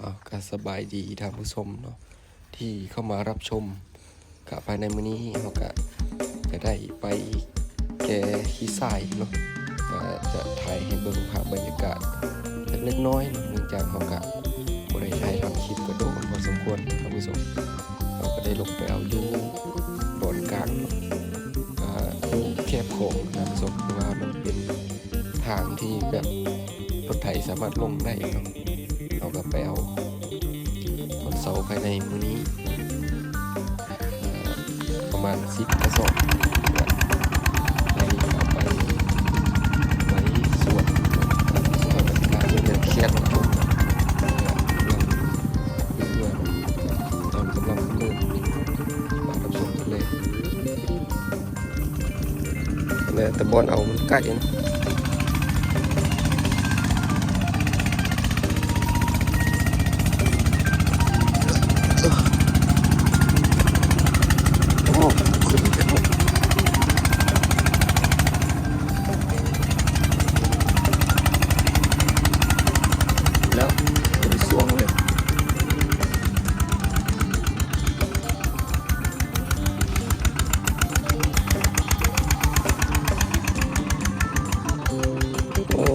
ເອົາ ກະສະບາຍດີທ່ານຜູ້ຊົມເນາະ ທີ່ເຂົ້າມາຮັບຊົມ. ກະພາຍໃນມື້ນີ້ເຮົາກະຈະໄດ້ໄປແກ່ຂີ້ຊາຍເນາະ ກະຈະຖ່າຍໃຫ້ເບິ່ງພາບບັນຍາກາດຈັກເລັກນ້ອຍເນາະ ເນື່ອງຈາກເຮົາກະບໍ່ໄດ້ຖ່າຍທຳຄລິບກະດົນພໍສົມຄວນທ່ານຜູ້ຊົມ. ເຮົາກະໄດ້ລົງໄປເອົາຢູ່ບ່ອນກາງເນາະ ອາ ຢູ່ແຄມຂອງທ່ານຜູ້ຊົມ ເພາະວ່າມັນເປັນ ທາງທີ່ແບບລົດໄຖສາມາດລົງໄດ້ເນາະ. ເຮົາກະໄປເອົາຕອນເຊົ້າພາຍໃນມື້ນີ້ ເອີ ປະມານສິບກະສອບ ໄປເອົາໄປໄວ້ສວນ ເພື່ອເປັນການເກັບເກັບເນາະ ເພື່ອ ເພື່ອ ຕອນກຳລັງເລີ່ມ ມາຮັບຊົມກັນເລີຍ. ແລ້ວແຕ່ບ່ອນເອົາມັນໃກ້ນະ. ໂອ້ ຂຶ້ນໄປພຸ້ນ ແລ້ວຂຶ້ນຊ່ວງເລີຍ. ໂອ້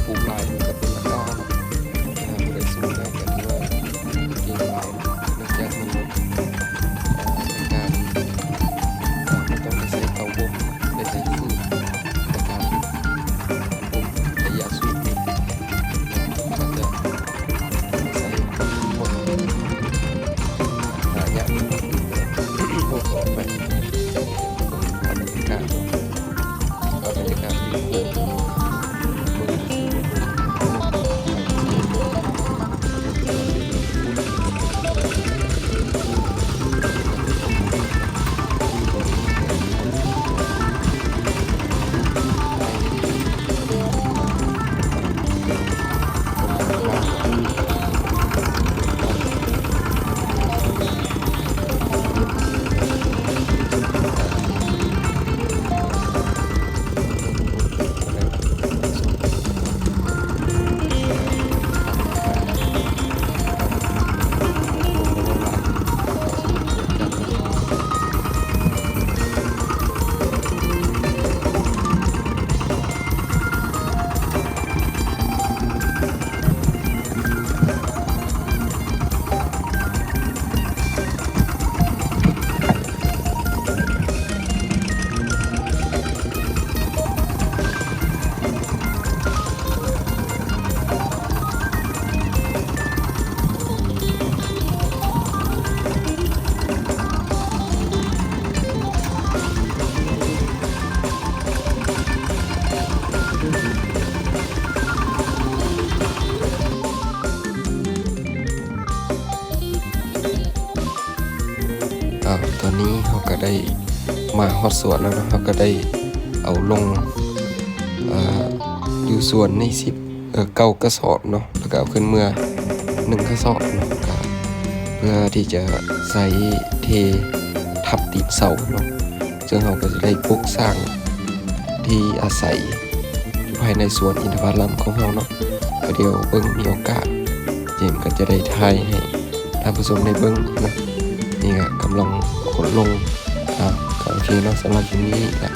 ປູກຫຼາຍມັນກະເປັນລາຄາເນາະ ຖ້າຜູ້ໃດສູ້ໄດ້ກະຖືວ່າເກັ່ງຫຼາຍເນາະ ເນື່ອງຈາກມັນ ເອີ ໃນການ ເອີ ມັນຕ້ອງໄດ້ໃຊ້ເຕົາບົ່ມ ໄດ້ໃຊ້ຟືນໃນການບົ່ມໄລຍະສູງ ອາດຈະ ໃສ່ພວກຫາຍາກ ພວກອອກໄປ ເບິ່ງພາບບັນຍາກາດເນາະ ພາບບັນຍາກາດທີ່ໂຄ້ງ ເບິ່ງ ອ້າວ ຕອນນີ້ເຮົາກະໄດ້ມາຮອດສວນແລ້ວເນາະ ເຮົາກະໄດ້ເອົາລົງ ເອີ ຢູ່ສວນນີ້ສິບ ເອີ ເກົ້າກະສອບເນາະ ແລ້ວກະເອົາຂຶ້ນເມືອໜຶ່ງກະສອບເນາະ ກະເພື່ອທີ່ຈະໃສ່ເທທັບຕີນເສົາເນາະ ເຊິ່ງເຮົາກະຈະໄດ້ປຸກສ້າງທີ່ອາໄສຢູ່ພາຍໃນສວນອິນທະຜະລຳຂອງເຮົາເນາະ ກະດຽວເບິ່ງມີໂອກາດ ເຈມກະຈະໄດ້ຖ່າຍໃຫ້ທ່ານຜູ້ຊົມໄດ້ເບິ່ງເນາະ ນີ້ກະກຳລັງຂົນລົງ ອ່າ ກະໂອເຄເນາະ ສຳລັບຄລິບນີ້ກະ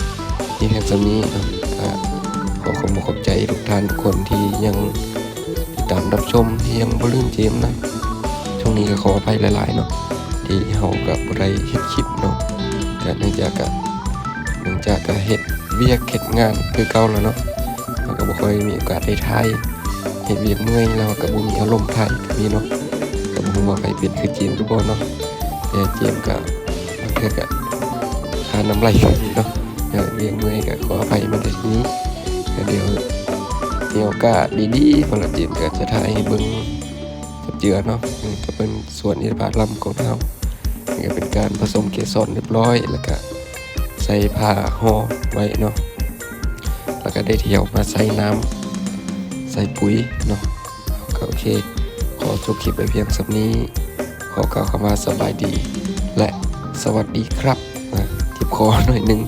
ມີພຽງສ່ຳນີ້ເນາະ ກະຂໍຂອບອົກຂອບໃຈທຸກທ່ານທຸກຄົນທີ່ຍັງຕິດຕາມຮັບຊົມ ທີ່ຍັງບໍ່ລືມເຈມນະ ຊ່ວງນີ້ກະຂໍອະໄພຫຼາຍໆເນາະ ທີ່ເຮົາກະບໍ່ໄດ້ເຮັດຄລິບເນາະ ກະເນື່ອງຈາກກະ ເນື່ອງຈາກກະເຮັດວຽກເຮັດງານຄືເກົ່າແລ້ວເນາະ ເຮົາກະບໍ່ຄ່ອຍມີໂອກາດໄດ້ຖ່າຍ ເຮັດວຽກເມື່ອຍແລ້ວກະບໍ່ມີອາລົມຖ່າຍກະມີເນາະ ກະບໍ່ຮູ້ວ່າໃຜເປັນຄືເຈມຫຼືບໍ່ເນາະ ແຕ່ເຈມກະບາງເທື່ອກະຄານ້ຳໄຫຼເນາະ ເລື່ອງເມື່ອຍກະຂໍອະໄພມາໃນທີ່ນີ້. ແລ້ວດຽວມີໂອກາດດີໆ ພໍລະເຈມກະຈະຖ່າຍໃຫ້ເບິ່ງຈັບເຈື່ອເນາະ. ນີ້ກະເປັນສວນອິນທະຜະລຳຂອງເຮົາ ນີ້ກະເປັນການປະສົມເກສອນຮຽບຮ້ອຍ ແລ້ວກະໃສ່ຜ້າຫໍ່ໄວ້ເນາະ ແລ້ວກະໄດ້ຖ້ຽວມາໃສ່ນ້ຳໃສ່ປຸ໋ຍເນາະ. ກະໂອເຄ ຂໍຈົບຄລິບໄວ້ພຽງສ່ຳນີ້. ຂໍກ່າວຄຳວ່າສະບາຍດີ ແລະ ສະຫວັດດີຄັບ. ເຈັບຄໍໜ້ອຍໜຶ່ງ.